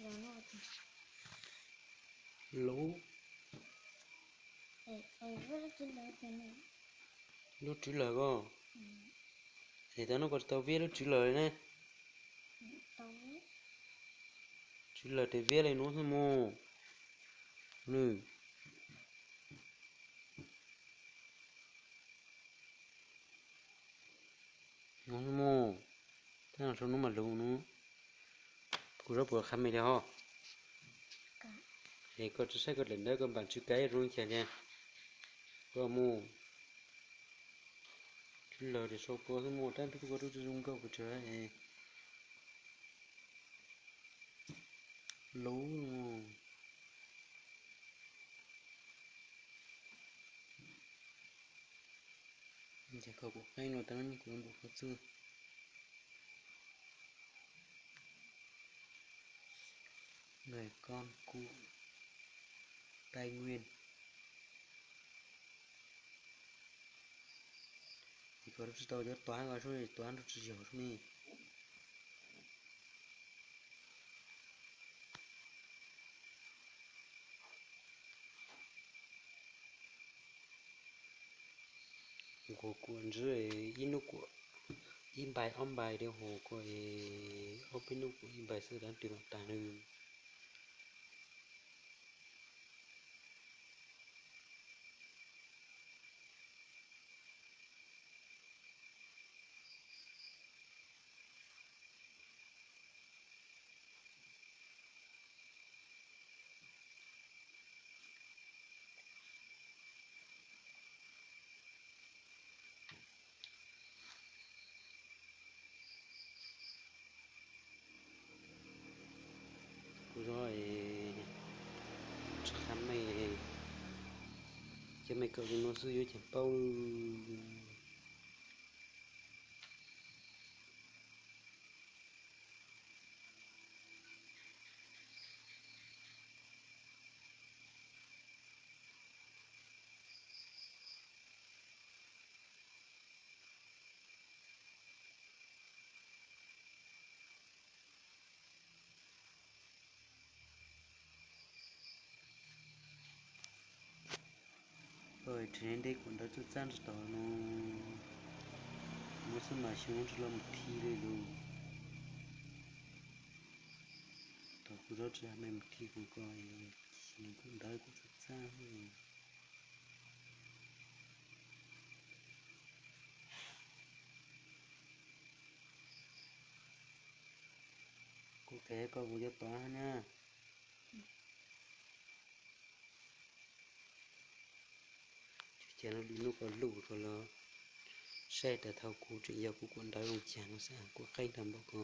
Lub, lub tswv lawg ko. Es tau hnub ko tsis tau viab lub tswv lawg li ne. Tswv lawg tes viab li hnub xwb mus. Nws hnub xwb mus. Tab no sau hnub mas lug hnub. Kuv zaub puas qha me li ho? Es koj tsis saib koj daim ntawv koj npam tswv kav zoo li cas li. Koj mus tswv lawg tes sau kua xwb mus, tab tus koj rub tsis zoo nkauj pes tsawg es lub. Ces koj kuv qeeb los tau nyob kuv npam koj txwj. Người con của Tây Nguyên. Ces koj rub tsis tau cov tuav ko sub, tuav rub tsis yog sub ne. Nqus kuam ntswb ib nub kuam ib npais ob npais li, hos koj es ob peb nub kuam ib npais xwb dab ris mam tas nws. Kuv zov tsis qha me, cov me kawm li no xwb yuav cas paub. Tsis nteb kuam ntawv txaj txaj ntshe tau no, muab xwb mas xyoo tsis los mus thi li lus. Thaum kuv zov tsis hais me mus thi kuv ko, kuam ntawv kuj txaj txaj. Kuv qhia koj kuv cov tuav na. Cas no lwm hnub koj lug koj los saib tas thaum kuv tseem yog kuv kuam ntawv zoo cas no xwb, kuv qeeb tau npaum ko.